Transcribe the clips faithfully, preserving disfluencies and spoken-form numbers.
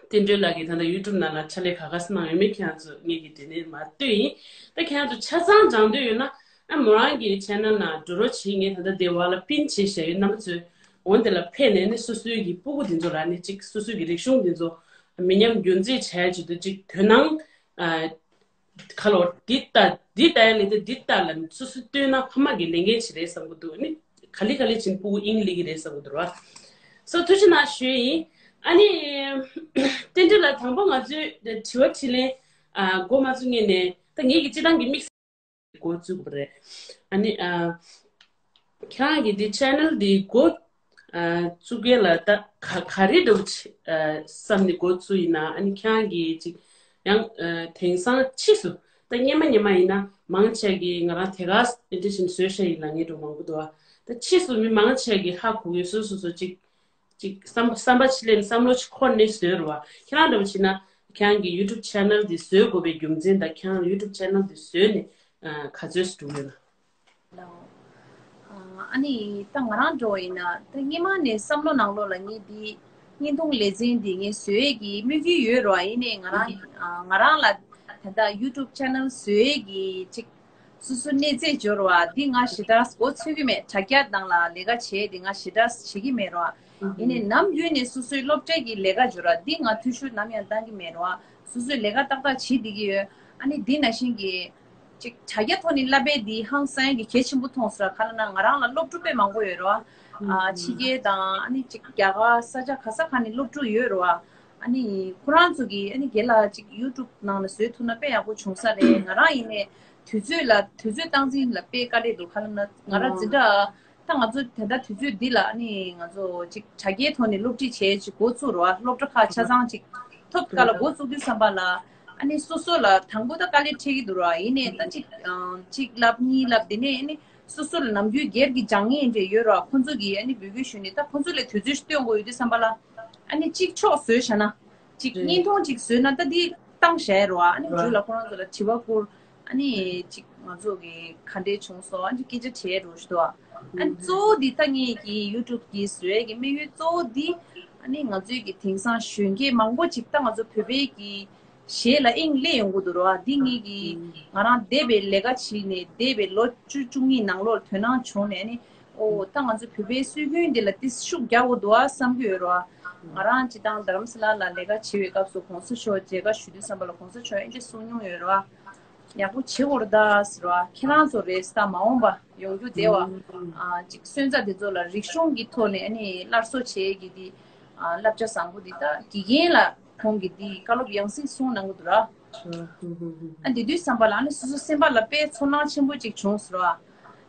བསྟན་སྒྲོལ་ལགས་ཀྱིས་ད་ལྟ་ཡུ་ཊུབ་ནང་ལ་ཕྱག་ལས་ག་ག་སེ་གནང་ཡོད་མེད་ཁྱེད་རང་ཚོ་ངེད་ཀྱིས་དེ་ནས་མར་བཏོན་ཡིན། ད་ཁྱེད་རང་ཚོ་ཆ་ཚང་སྦྱང་འདོད་ཡོད་ན་ཨ་མོ་རང་གི་ཆེ་ནལ་ནང་འགྲོ་རོགས་བྱེད། ངས་ད་ལྟ་དེ་བ་ལ་པིན་བྱས་བཞག་ཡོད། རྣམ་པ་ཚོས་འོ་དེ་ལ་ཕེབས་ནས་ནི་སོ་སོའི་གི་སྤུ་གུ་དེ་ཚོ་ལ་ནི་གཅིག་སོ་སོའི་གི་རིག་གཞུང་དེ་ཚོ་མི་ཉམས་རྒྱུན་འཛིན་བྱས་བྱེད་དུ་གཅིག་དོ་སྣང་ཨ་ཁ་ལོ་འདི་ལྟ་འདི་ལྟ་ཡ་ལས་དེ་འདི་ལྟ་ལ་སོ་སོ་ལྟོས་ན་ཕ་མ་གི་ལས་འགན་ཞིག་རེད་བསམ་གི་འདུག་ནི་ག་ལེ་ག་ལེ་ཕྱིན་སྤུ་གུ་དབྱིངས་ལེགས་ཀྱི་རེད་བསམ་གི་འདུག་ར། སོ་ཐུགས་རྗེ་གནང་ཞུ་ཡིན། ཨ་ནི་བསྟན་སྒྲོལ་ལགས་དང་པོ་ང་ཚོའི་དྲི་བ་དྲིས་ལན་ཨ་འགོ་མ་ཚུགས་སྔོན་ནས་ད་ངེད་ཀྱི་སྤྱི་བཏང་གི་དམིགས་བསལ་འགོ་བཙུགས་པ་རེད། ཨ་ནི་ཨ་ཁྱེད་རང་གི་འདི་ཆེ་ནལ་འདི་འགོ་ཨ་བཙུགས་མཁན་ལ་ད་ག་ག་རེ་འདྲ་བོ་ཅིག་ཨ་བསམ་ནས་འགོ་བཙུགས་ཡིན་ན། ཨ་ནི་ཁྱེད་རང་གི་ཅིག་ཡང་ཨ་དེང་སང་ཕྱིས་སུ་ད་སྔོན་མ་སྔོན་མ་ཡིན་ན་མང་ཆེ་གིས་ང་རང་དེ་ག་ཨེ་འདྲ་བཞིན་བཟོས་ཤག་ཡིན་ལབ་མཁན་འདྲ་བོ་མང་པོ་འདུག་ཨ། ད་ཕྱིས་སུ་མི་མང་ཆེ་གིས་ཧ་གོ་གི་སོ་སོ་སོ་ཅིག་ཅིག་བསམ་བསམ་པ་ཕྱི་ལེན་བསམ་བློ་ཅིག་འཁོར་ནས་བཟོས་རུ་བ། ཁྱེད་རང་འདྲ་བོ་བྱས་ན་ཁྱེད་རང་གི་ཡུ་ཊུབ་ཆེ་ནལ་འདི་བཟོས་དགོས་པའི་རྒྱུ་མཚན་དང་ཁྱེད་རང་ཡུ་ཊུབ་ཆེ་ནལ་འདི་བཟོས་ནས་ཨ་ག་ཚོད་སུ་འགྲོ་གི་ཡོད་ན། ཨ་ནི་ད་ང་རང་འགྲོ་བ་ཡིན་ན་ད་སྔོན་མ་ནས་བསམ་བློ་ནང་ལོགས་ལ་ངས་འདི་བརྙན་ཐུང་ལེ་ཚན་འདི་ངས་བཟོ་ཡས་ཀྱི་དམིགས་ཡུལ་ཡོད་རུ་བ། ཡིན་ནའི་ང་རང་ཨ་ང་རང་ལ་ད་ལྟ་ཡུ་ཊུབ་ཆེ་ནལ་བཟོ་ཡས་ཀྱི་ཅིག་སོ་སོ་གནས་ཚད་འབྱོར་བ་འདི་ང་ཞེ་དྲག་མགོ་ཚོད་ཀྱི་མེད། དྲ་རྒྱ་ནང་ལ་ལས་ཀ་བྱས་འདི་ང་ཞེ་དྲག་བྱེད་ཀྱི་མེད་རོགས། ཡིན་ནའི་ནམ་རྒྱུན་ནས་སོ་སོའི་སློབ་གྲྭའི་གི་ལས་ཀ་འབྱོར་བ་འདི་ང་འཐུས་ཤོར་ནམ་ཡང་བཏང་གི་མེད་རོགས། སོ་སོའི་ལས་ཀ་ཏག་ཏག་བྱེད་བསྡད་ཀྱི་ཡོད། ཨ་ནི་འདི་ནང་བཞིན་གྱི་ཅིག་དྲ་རྒྱ་ཐོག་ནས་བསླབ་པའི་འདི་ཧང་སང་གི་གལ་ཆེན་པོ་མཐོང་སོང་ར། ག་ལ་ན་ང་རང་ལ་སློབ་ཕྲུག་དཔེ་མང་པོ་ཡོད་རོགས། ཨ་ཕྱི་རྒྱལ་དང་ཨ་ནི་ཅིག་རྒྱ་གར་ས་ཆ་ག་ས་ག་ནས་སློབ་ཕྲུག་ཡོད་རོགས། ཨ་ནི་ཁོ་རང་ཚོ་གིས་ཨ་ནི་རྒན་ལགས་ཅིག་ཡུ་ཊུབ་ནང་ལ་བཟོས་ཐུབ་ན་དཔེ་ཡག་པོ་བྱུང་ས་རེད། ང་རང་ཡིན་ནའི་དུས་ཚོད་ལ་དུས་ཚོད་སྟངས་འཛིན་ལ་དཔེ་དཀའ་ལས་འདུག་ག་ལ་ན་ང་རང་འཛིན་གྲྭ་ད་ང་ཚོ་དེ་འདྲ་དུས་ཚོད་འདི་ལ་ཨ་ནི་ང་ཚོ་ཅིག་དྲ་རྒྱའི་ཐོག་ནས་སློབ་ཁྲིད་བྱས་ཅིག་འགོ་ཚུགས་རོགས། སློབ་གྲྭ་ཁག་ཆ་ཚང་ཅིག་ཐོབ་ག་ལ་འགོ་བཙུགས་དུས་ཙམ་པ་ལ་ཨ་ནི་སོ་སོ་ལ་དང་པོ་ད་དཀའ་ལས་འཕྲད་ཀྱི་འདུག་རོགས། ཡིན་ནའི་ད་ཅིག་ཅིག་ལབ་གཉིས་ལབ་དེ་ནས་ཨ་ནི་སོ་སོ་ལ་ནམ་རྒྱུན་སྒེར་གྱི་སྦྱང་མཁན་འདྲ་ཡོད་རོགས། ཁོང་ཚོ་གིས་ཨ་ནི་འབོད་སྐུལ་ཞུས་ནས་ད་ཁོང་ཚོ་ལ་དུས་ཚོད་ཞིག་སྟོན་དགོས་ཡོད་དུས་ཙམ་པ་ལ་ཨ་ནི་གཅིག་ཆོག་བཟོས་བཞག་ན་གཅིག་རེད། བརྙན་ཐུང་གཅིག་བཟོས་ན་ད་འདི་བཏང་བཞག་རོགས། ཨ་ནི་ར། མཇུག་ལ་ཁོ་རང་ཚོ་ལ་དྲི་བ་བསྐུར། ཨ་ནི་གཅིག་ང་ཚོ་གི་ག་འདྲས་བྱུང་སོང་ཨ་ནི་སྐད་ཆ་དྲིས་རོགས་ཞུ་དོ། ཨ་ནི་གཙོ་བོ་འདི་ད་ངེད་ཀྱི་ཡུ་ཊུབ་གི་བཟོས་ཀྱི་དམིགས་ཡུལ་གཙོ་བོ་འདི་ཨ་ནི་ང་ཚོའི་གི་དེང་སང་གཞོན་སྐྱེས་མང་པོ་ཅིག་ད་ང་ཚོ་བོད་པའི་གི་གཞས་ལ་དབྱིངས་སླེབས་ཡོང་གི་འདུག་རོ། འདི་ངེད་ཀྱིས་ང་རང་འདས་པའི་ལས་ཀ་བྱས་ནས་འདས་པའི་ལོ་བཅུ་བཅུ་གཉིས་ནང་ལོགས་དོ་སྣང་བྱུང་ནས་ནི་ཨོ་ད་ང་ཚོ་བོད་པའི་སྲོལ་རྒྱུན་འདི་ལ་ཏིས་ཤུགས་རྒྱག་དགོས་འདུག་ཨ་བསམ་གྱི་ཡོད་རོ། ང་རང་སྤྱི་བཏང་རྡ་རམ་ས་ལ་ལ་ལས་ཀ་བྱེད་པའི་སྐབས་སུ་གོང་ས་མཆོག་མཇལ་ཁ་ཞུ་དུས་ཙམ་པ་ལ་གོང་ས་མཆོག་ཨེ་འདྲ་གསུང་མྱོང་ཡོད་རོ། ཡག་པོ་བྱེད་དགོས་རེད་ད་ཟེར་བ། ཁྱེད་རང་ཚོ་རེད་ད་མ་འོངས་པ་ཡོང་རྒྱུ་བདེ་བ་ཨ་ཅིག་སོན་རྩ་དེ་ཚོ་ལ་རིག་གཞུང་གི་ཐོག་ནས་ཨ་ནི་སླར་གསོ་བྱེད་ཀྱི་འདི་ཨ་བསླབ་བྱ་བཟང་པོ་འདི་ད་དགེ་རྒན་ལ་ཁོང་གིས་འདི་བཀའ་སློབ་ཡང་སེ་གསུང་གནང་གི་འདུག་ར། ཨ་འདི་དུས་ཙམ་པ་ལ་ཨ་ནི་སོ་སོ་སེམས་པ་ལ་དཔེ་ཚོར་སྣང་ཆེན་པོ་ཅིག་བྱུང་ཟེར་བ།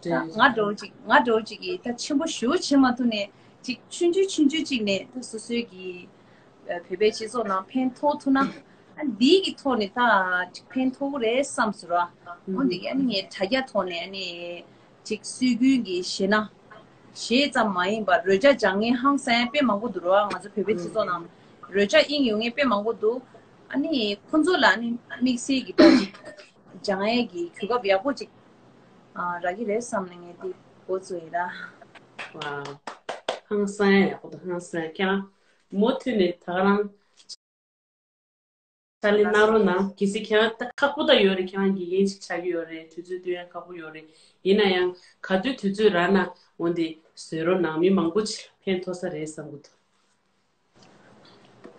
ད་ང་འདྲ་བོ་ཅིག་ང་འདྲ་བོ་ཅིག་གིས་ད་ཆེན་པོ་ཞེ་པོ་བྱེད་མ་ཐུབ་ནས་ཅིག་ཆུང་ཆུང་ཆུང་ཆུང་ཅིག་ནས་ད་སོ་སོའི་གི་བོད་པའི་སྤྱི་ཚོགས་ནང་ཕན་ཐོགས་ཐུབ་ན་ཨ་འདིའི་གི་ཐོག་ནས་ད་ཅིག་ཕན་ཐོགས་རེད་བསམ་ཟེར་བ། འོ་འདི་གི་ཨ་ནི་ངས་དྲ་རྒྱ་ཐོག་ནས་ཨ་ནི་ཅིག་སྲོལ་རྒྱུན་གྱི་གཞས་སྣ་གཞས་ཙམ་མ་ཡིན་པར་རོལ་ཆ་སྦྱང་མཁན་ཧང་སང་དཔེ་མང་པོ་འདུག་རོ། ང་ཚོ་བོད་པའི་སྤྱི་ཚོགས་ནང་རོལ་ཆ་དབྱིངས་ཡོད་མཁན་དཔེ་མང་པོ་འདུག་ཨ་ནི་ཁོ་ཚོ་ལ་ཨ་ནི་དམིགས་བསལ་གྱི་ད་ཅིག་སྦྱང་ཡས་ཀྱི་གོ་སྐབས་ཡག་པོ་ཅིག་ཨ་རག་གི་རེད་བསམ་ནས་ངས་འདི་འགོ་བཙུགས་ཡིན་ད། ཝའོ། ཧང་སང་ཡག་པོ་འདུག་ཧང་སང་། ཁྱེད་རང་མུ་མཐུད་ནས་ད་ག་རང་ཕྱག་ལས་གནང་རོགས་གནང་། གལ་སྲིད་ཁྱེད་རང་ད་ཁག་པོ་ད་ཡོད་རེད། ཁྱེད་རང་དགེ་རྒན་ཅིག་ཆགས་ཀྱི་ཡོད་རེད། དུས་ཚོད་སྟོན་ཡ་ཁག་པོ་ཡོད་རེད། ཡིན་ན་ཡང་ག་དུས་དུས་ཚོད་རག་ན་འོ་འདི་བཟོས་རོགས་གནང་། མི་མང་པོ་ཅིག་ལ་ཕན་ཐོགས་ས་རེད་བསམ་གྱི་འདུག་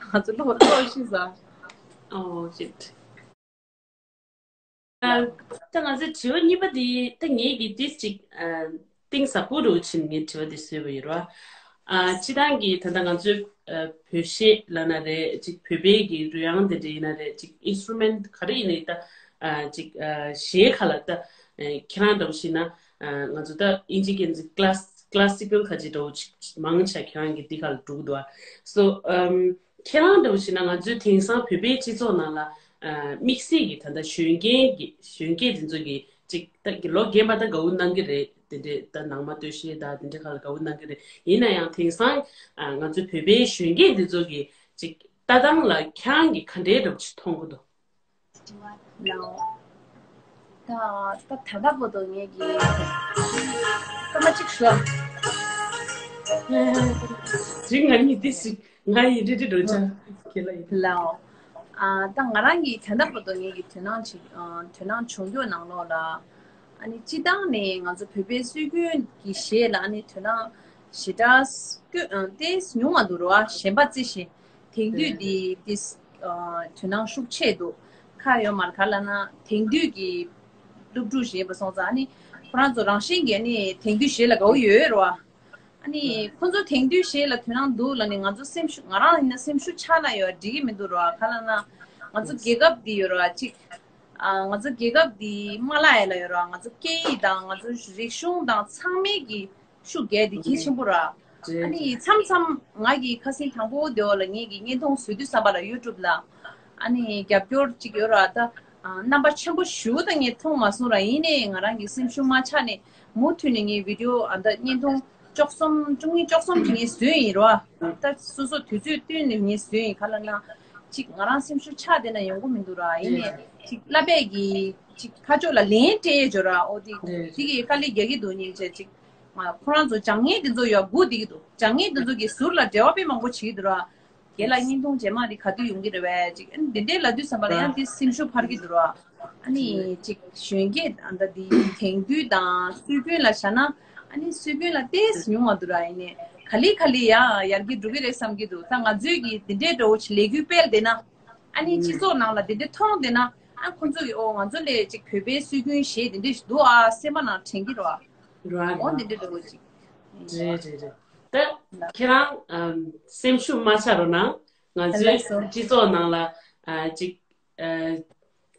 ང་ཚོ་ལོག་ལོག་ཤི་ས། Oh shit. ད་ང་ཚོའི་དྲི་བ་གཉིས་པ་དེ་ད་ངེད་ཀྱིས་ཏིས་ཅིག་གཏིང་ཟབ་པོ་རུ་ཕྱིན་ངས་དྲི་བ་དེ་བཟོས་པ་ཡིན་རོ། ཨ་སྤྱི་བཏང་གི་ད་ལྟ་ང་ཚོའི་ཨ་བོད་གཞས་ལབ་ན་རེད། ཅིག་བོད་པའི་གི་རོལ་དབྱངས་དེ་འདྲ་ཡིན་ན་རེད། ཅིག་ཨིན་སི་ཊུ་མེན་ཊི་ག་རེ་ཡིན་ནའི་ད་ཨ་ཅིག་ཨ་གཞས་ཁ་ལ་ད་ཨ་ཁྱེད་རང་འདྲ་བོ་ཞིག་ན་ཨ་ང་ཚོ་ད་དབྱིན་ཇི་སྐད་འཛིན་ཀི་ལ་སི་ཀི་ལ་སི་ཀལ་ཁ་ཅིག་འདྲ་བོ་ཅིག་མང་ཆེ་ཁྱེད་རང་གི་འདི་ཁ་ལ་འགྲོ་གི་འདུག་ཨ། སོ་ཨམ་ཁྱེད་རང་འདྲ་བོ་ཞིག་ན་ང་ཚོའི་དེང་སང་བོད་པའི་སྤྱི་ཚོགས་ནང་ལ་ཨ་དམིགས་བསལ་གྱི་ད་ལྟ་གཞོན་སྐྱེས་ཀྱི་གཞོན་སྐྱེས་དེ་ཚོ་གི་ཅིག་ད་གི་ལོ་རྒན་པ་ད་དགའ་བོ་གནང་གི་རེད། དེ་འདྲས་ད་ནང་མ་སྟོད་གཞས་ད་དེ་འདྲས་ཁ་ལ་དགའ་བོ་གནང་གི་རེད། ཡིན་ན་ཡང་དེང་སང་ཨ་ང་ཚོའི་བོད་པའི་གཞོན་སྐྱེས་འདི་ཚོ་གི་ཅིག་ལྟ་སྟངས་ལ་ཁྱེད་རང་གིས་ག་འདྲའི་འདྲ་བོ་ཅིག་མཐོང་གི་འདུག་ལའོ། ད་ད་ད་ལྟ་བར་དུ་ངེད་ཀྱིས་སྐར་མ་གཅིག་ཞུ། རིང་ང་གཉིས་འདི་ཞིག་ང་ཡི་འདྲི་འདྲི་འགྲོ་ཆ་ཁྱེད་ལ་ཡིན། ལའོ། ཨ་ད་ང་རང་གིས་ད་ལྟ་བར་དུ་ངེད་ཀྱི་དོ་སྣང་བྱེད་ཨ་དོ་སྣང་བྱུང་རྒྱུ་ནང་ལོགས་ལ། ཨ་ནི་སྤྱི་བཏང་ནས་ང་ཚོ་བོད་པའི་སྲོལ་རྒྱུན་གྱི་གཞས་ལ་ཨ་ནི་དོ་སྣང་ཞེ་དྲག་སྐྱོ་ཨ་ཏོག་ཙམ་ཉུང་བ་འདུག་ར། གཞན་པ་རྩི་བཞིན་དེང་དུས་འདི་ཏོག་ཙམ་ཨ་དོ་སྣང་ཤུགས་ཆེ་འདུག་ཁ་ཡོད་མ་རེད། ག་ལབ་ན་དེང་དུས་ཀྱི་སློབ་ཕྲུག་ཞེས་པ་སོང་ཙང་ཨ་ནི་ཁོ་རང་ཚོ་རང་བཞིན་གྱིས་ཨ་ནི་དེང་དུས་གཞས་ལ་དགའ་བོ་ཡོད་རེད་བ། ཨ་ནི་ཁོ་ཚོ་དེང་དུས་གཞས་ལ་དོ་སྣང་འདུག་ལབ་ནས་ང་ཚོ་སེམས་ཤུགས་ང་རང་ཡིན་ན་སེམས་ཤུགས་ཆག་ན་ཡོད་འགྲིག་གི་མི་འདུག་ར། ག་ལབ་ན་ང་ཚོ་རྒྱལ་ཁབ་འདི་ཡོད་ར་གཅིག་ཨ་ང་ཚོ་རྒྱལ་ཁབ་འདི་མ་བརླག་ཡ་ལ་ཡོད་ར། ང་ཚོ་སྐད་ཡིག་དང་ང་ཚོ་རིག་གཞུང་དང་ཚང་མའི་གི་ཤུགས་རྒྱག་དེ་གལ་ཆེན་པོ་ར། ཨ་ནི་མཚམས་མཚམས་ང་གི་ཁ་སང་དང་པོ་དེ་བ་ལ་ངེད་ཀྱི་བརྙན་ཐུང་བཟོ་དུས་ཙམ་པ་ལ་ཡུ་ཊུབ་ལ་ཨ་ནི་རྒྱབ་སྐྱོར་གཅིག་ཡོད་ར། ད་ཨ་རྣམ་པ་ཆེན་པོ་ཞུ་ད་ངས་མཐོང་མ་སོང་ར། ཡིན་ནའི་ང་རང་གི་སེམས་ཤུགས་མ་ཆག་ནས་མུ་མཐུད་ནས་ངས་བི་ཌི་ཡོ་ཨ་ད་བརྙན་ཐུང་བཅུ་གསུམ་བཅུ་གཉིས་བཅུ་གསུམ་ཅིག་ངས་བཟོས་ཡིན་ར། ད་སོ་སོ་དུས་ཚོད་བསྟུན་ནས་ངས་བཟོས་ཡིན། ག་ལབ་ན་ཅིག་ང་རང་སེམས་ཤུགས་ཆག་བསྡད་ན་ཡོང་གི་མི་འདུག་ར། ཡིན་ནའི་ཅིག་བསླབ་པས་ཀྱི་ཅིག་ཕར་ཕྱོགས་ལ་ལན་སྤྲད་ཡས་འཇོག་ར། ཨོ་དེ་དེ་གི་དཀའ་ལས་རྒྱག་གི་འདུག་སྙིང་རྗེ་ཅིག་ང་ཁོ་རང་ཚོ་སྦྱང་མཁན་དེ་ཚོ་ཡོད་སྒུག་བསྡད་ཀྱི་འདུག་སྦྱང་མཁན་དེ་ཚོ་གི་ཟུར་ལ་འབྲེལ་བ་དཔེ་མང་པོ་བྱེད་ཀྱི་འདུག་ར། རྒན་ལགས་བརྙན་ཐུང་རྗེས་མ་དེ་ག་དུས་ཡོང་གི་རེད་བས་ཅིག་ཨ་ནི་དེ་འདྲའི་ལབ་དུས་ཙམ་པ་ལ་ཡང་དེ་སེམས་ཤུགས་འཕར་གྱི་འདུག་ར། ཨ་ནི་ཅིག་གཞོན་སྐྱེས་ཨ་ད་དེ་དེང་དུས་དང་སྲོལ་རྒྱུན་ལ་བཞག་ན་ཨ་ནི་སྲོལ་རྒྱུན་ལ་ཏོག་ཙམ་ཉུང་བ་འདུག་ར། ཡིན་ནའི་ག་ལེ་ག་ལེ་ཡ་ཡར་རྒྱས་འགྲོ་གི་རེད་བསམ་གྱི་འདུག་ད་ང་ཚོས་ཀྱི་དེ་འདྲའི་འདྲ་བོ་ཅིག་ལས་འགུལ་སྤེལ་བསྡད་ན་ཨ་ནི་སྤྱི་ཚོགས་ནང་ལ་དེ་འདྲའི་མཐོང་བསྡད་ན་ཨ་ཁོ་ཚོ་གི་ཨོ་ང་ཚོ་ལས་ཅིག་བོད་པའི་སྲོལ་རྒྱུན་གཞས་དེ་འདྲ་ཞིག་འདུག་ཨ་སེམས་པ་ནང་དྲན་གྱི་རེད་བ། རེད་འོ་རེད། འདི་འདྲ་འདྲ་བོ་ཅིག་རེད་རེད་རེད། ད་ཁྱེད་རང་ཨམ་སེམས་ཤུགས་མ་ཆག་རོགས་གནང་། ང་ཚོའི་ལགས་སོ། སྤྱི་ཚོགས་ནང་ལ་ཨ་ཅིག་ཨ་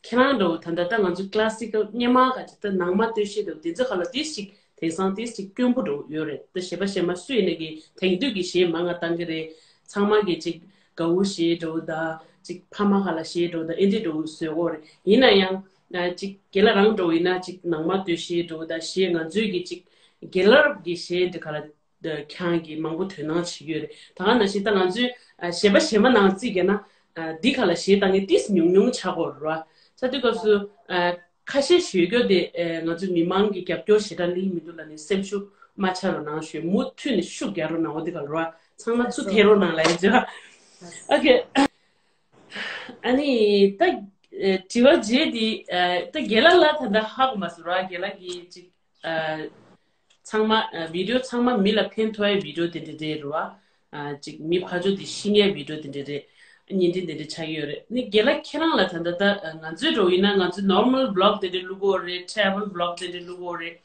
ཁྱེད་རང་འདྲ་བོ་ད་ལྟ་ད་ང་ཚོ་ཀླ་སི་ཀལ་སྔོན་མ་ག་ཅིག་ད་ནང་མ་སྟོད་གཞས་འདྲ་བོ་དེ་ཚོ་ག་ལ་ཏོག་ཙམ་ཅིག་དེང་སང་ཏོག་ཙམ་ཅིག་དཀོན་པོ་འདྲ་བོ་ཡོད་རེད། ད་གཞས་པ་གཞས་མ་སུ་ཡིན་ནའི་གི་དེང་དུས་ཀྱི་གཞས་མང་ང་བཏང་གི་རེད། ཚང་མ་གི་ཅིག་དགའ་བོ་གཞས་འདྲ་བོ་དང་ཅིག་ཕ་མ་ག་ལ་གཞས་འདྲ་བོ་དང་ཨེ་འདྲ་འདྲ་བོ་བཟོས་ཡོད་རེད། ཡིན་ན་ཡང་ཨ་ཅིག་རྒན་ལགས་རང་འདྲ་བོ་ཡིན་ན་ཅིག་ནང་མ་སྟོད་གཞས་འདྲ་བོ་དང་གཞས་ང་ཚོའི་གི་ཅིག་རྒན་ལགས་ཀྱི་གཞས་འདི་ག་ལ་ཁྱེད་རང་གིས་མང་པོ་དོ་སྣང་བྱེད་ཀྱི་ཡོད་རེད། ད་ག་ནང་བཞིན་ད་ང་ཚོའི་ཨ་གཞས་པ་གཞས་མ་ནང་རྩིས་བརྒྱབ་ན་ཨ་འདི་ག་ལ་གཞས་བཏང་མཁན་ཏོག་ཙམ་ཉུང་ཉུང་ཆགས་ཀྱི་ཡོད་རེད་བ། ས་དུས་སྐབས་སུ་ཨ་ཁ་ཤས་ཞུ་རྒྱུ་དེ་ཨ་ང་ཚོའི་མི་མང་གི་རྒྱབ་སྐྱོར་ཞེ་དྲག་སླེབས་མི་འདུག་ལབ་ནས་སེམས་ཤུགས་མ་ཆག་རོགས་གནང་ཞུ། མུ་མཐུད་ནས་ཤུགས་རྒྱག་རོགས་གནང་། འོ་འདི་ག་ལ་རེད་བ། ཚང་མ་ཚུར་འཐེན་རོགས་གནང་ལབ་ཡིན་ཅི་བ། ཨོ་ཁེ། ཨ་ནི་ད་ཨ་དྲི་བ་རྗེས་དེ་ཨ་ད་རྒན་ལགས་ལ་ད་ལྟ་ཧ་གོ་མ་སོང་ར། རྒན་ལགས་ཀྱིས་ཅིག་ཨ། ཚང་མ་ཨ་བི་ཌི་ཡོ་ཚང་མ་མི་ལ་ཕན་ཐོགས་ཡའི་བི་ཌི་ཡོ་དེ་འདྲ་རེད་རེད་བ། ཨ་ཅིག་མི་ཕར་ཕྱོགས་དེ་ཤི་ཉའི་བི་ཌི་ཡོ་དེ་འདྲ་རེད། བརྙན་འཕྲིན་དེ་འདྲ་ཆགས་ཀྱི་ཡོད་རེད། ནི་རྒན་ལགས་ཁྱེད་རང་ལ་ད་ལྟ་ད་ང་ཚོའི་འགྲོ་ཡིན་ན་ང་ཚོའི་ནོར་མལ་བི་ལོག་དེ་འདྲ་བླུག་གི་ཡོད་རེད། ཊྲེ་ཝལ་བི་ལོག་དེ་འདྲ་བླུག་གི་ཡོད་རེད།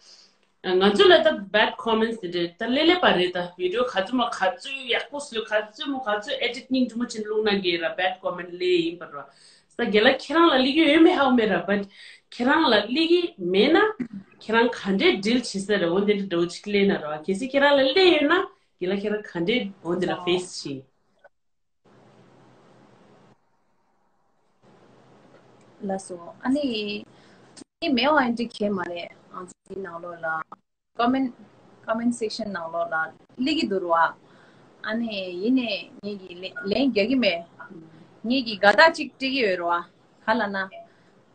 ཨ་ང་ཚོ་ལ་ད་བེཌ་ཀོ་མེན་ཊི་དེ་འདྲ་ད་སླེབས་སླེབས་པ་རེད། ད་བི་ཌི་ཡོ་ག་ཚོད་མ་ག་ཚོད་ཡག་པོ་བཟོས། ག་ཚོད་མ་ག་ཚོད་ཨེ་ཌིཊ་སྙིང་རྗེ་མོ་བྱས་ནས་བླུགས་ན་རྒྱལ་ར་བེཌ་ཀོ་མེན་ཊི་སླེབས་ཡིན་པ་ར། ས་རྒན་ལགས་ཁྱེད་རང་ལ་སླེབས་ཀྱི་ཡོད་མེད་ཧ་གོ་མེད་ར། བཊ་ཁྱེད་རང་ལ་སླེབས་ཀྱི་མེད་ན་ཁྱེད་རང་ག་འདྲས་ཌིལ་བྱེད་ས་རེད། འོ་འདི་འདྲ་འདྲ་བོ་ཅིག་སླེབས་ན་ར། གལ་སྲིད་ཁྱེད་རང་ལ་སླེབས་ཡོད་ན་རྒན་ལགས་ཁྱེད་རང་ག་འདྲས་འོ་འདི་ལ་ཕེ་སི་བྱེད། ལགས་སོ། ཨ་ནི་ཨ་ནི་མེད་པ་ཨེ་འདྲ་གང་ཡང་མ་རེད། ང་ཚོ་འདི་ནང་ལོགས་ལ་ཀོ་མེན་ཀོ་མེན་སེག་ཤན་ནང་ལོགས་ལ་སླེབས་ཀྱི་འདུག་ར། ཨ་ནི་ཡིན་ནའི་ངེད་ཀྱིས་ལན་ལན་རྒྱག་གི་མེད། ངེད་ཀྱིས་དགའ་རྟགས་གཅིག་སྤྲད་ཀྱི་ཡོད་ར། ག་ལབ་ན།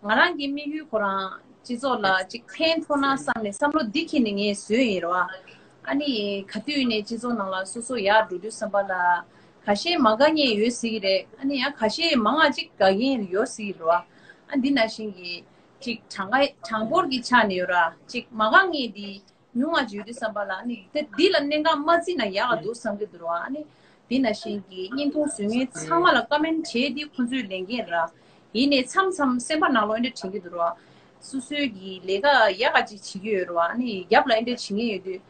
ང་རང་གི་དམིགས་ཡུལ་ཁོ་རང་སྤྱི་ཚོགས་ལ་གཅིག་ཕན་ཐོགས་ན་བསམ་ནས་བསམ་བློ་འདི་འཁྱེར་ནས་ངས་བཟོས་ཡིན་ར། ཨ་ནི་ག་དུས་ནས་སྤྱི་ཚོགས་ནང་ལ་སོ་སོ་ཡར་འགྲོ་དུས་ཙམ་པ་ལ་ཁ་ཤས་མ་དགའ་མཁན་ཡོད་སྲིད་ཀྱི་རེད། ཨ་ནི་ཡང་ཁ་ཤས་མང་ང་གཅིག་དགའ་མཁན་ཡོད་སྲིད་ཀྱི་རེད་བ། ཨ་འདི་ནང་བཞིན་གྱི་གཅིག་གྲངས་ཀ་གྲངས་འབོར་གྱི་ཆ་ནས་ཡོད་ར། གཅིག་མ་དགའ་མཁན་འདི་ཉུང་ང་ཅིག་ཡོད་དུས་ཙམ་པ་ལ་ཨ་ནི་དེ་འདི་ལ་གནད་འགག་མ་བརྩིས་ན་ཡག་ག་འདུག་བསམ་གྱི་འདུག་ར། ཨ་ནི་འདི་ནང་བཞིན་གྱི་བརྙན་ཐུང་བཟོ་མཁན་ཚང་མ་ལ་ཀོ་མེན་བྱས་ཏེ་ཁོ་ཚོའི་ལས་འགན་ར། ཡིན་ནའི་མཚམས་མཚམས་སེམས་པ་ནང་ལོགས་འདི་འདྲ་དྲན་གྱི་འདུག་ར། སོ་སོའི་གི་ལས་ཀ་ཡག་ག་ཅིག་བྱེད་ཀྱི་ཡོད་ར། ཨ་ནི་རྒྱབ་ལ་འདི་འདྲ་བྱེད་མཁན་ཡོད་དུས་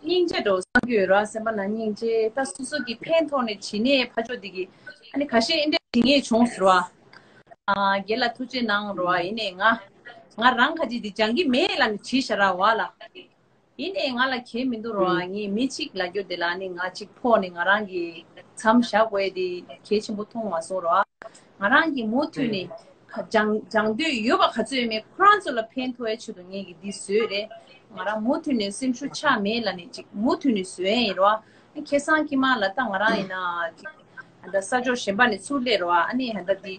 སྙིང་རྗེ་འདྲ་བོ་བསམ་གྱི་ཡོད་ར། སེམས་པ་ནང་སྙིང་རྗེ། ད་སོ་སོ་གི་ཕན་ཐོགས་ནས་བྱེད་ནའི་ཕར་ཕྱོགས་འདི་གི་ཨ་ནི་ཁ་ཤས་འདི་འདྲ་བྱེད་མཁན་བྱུང་ཟེར་བ། ཨ་རྒན་ལགས་ཐུགས་རྗེ་གནང་ར། ཡིན་ནའི་ང་ང་རང་ཁ་ཅིག་འདི་སྦྱང་གི་མེད་ལབ་ནས་བྲིས་བཞག་ར་བ་ལ། ཡིན་ནའི་ང་ལ་ཁྱད་མི་འདུག་རོ། ཨ་ངས་མི་གཅིག་ལབ་རྒྱུ་དེ་ལ་ནི་ང་གཅིག་ཕོག་ནས་ང་རང་གི་མཚམས་བཞག་དགོས་དེ་གལ་ཆེན་པོ་མཐོང་མ་སོང་རོ། ང་རང་གིས་མུ་མཐུད་ནས་སྦྱང་སྦྱང་འདོད་ཡོད་པ་ག་ཚོད་ཡོད་མེད་ཁོ་རང་ཚོ་ལ་ཕན་ཐོགས་ཡའི་ཆེད་དུ་ངས་ཀྱི་འདི་བཟོས་རེད། ང་རང་མུ་མཐུད་ནས་སེམས་ཤུགས་ཆག་མེད་ལབ་ནས་གཅིག་མུ་མཐུད་ནས་བཟོས་ཡིན་རོ། ཁ་སང་ཁྱི་མ་ལ་ད་ང་རང་ཡིན་ན་གཅིག་ད་ས་ཕྱོགས་གཞན་པ་ནས་ཚུར་སླེབས་རོ། ཨ་ནི་ད་འདི་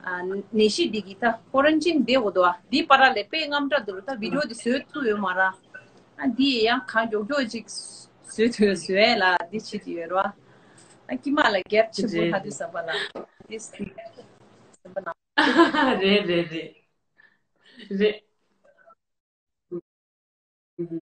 ནད་གཞི་འདི་གི་ད་ཀོ་རན་ཊིན་བསྡད་དགོས་འདུག་འདི་བར་ལ་དཔེ་དངངས་སྐྲག་འདུག་ད་བི་ཌི་ཡོ་འདི་བཟོས་ཐུབ་ཡོད་མ་ར། ཨ་འདི་ཡང་གང་མགྱོགས་མགྱོགས་ཅིག་བཟོས་ཐུབ་བཟོས་ཡས་ལ་འདི་བྱེད་ཀྱི་ཡོད་རོ། ཨ་ཀྱི་མ་ལ་རྒྱབ་ཆེན་པོ་ལྷ་དུ་ཟམ་པ་ལ། དེ་ཟམ་པ་ན། རེད་རེད་རེད། རེད།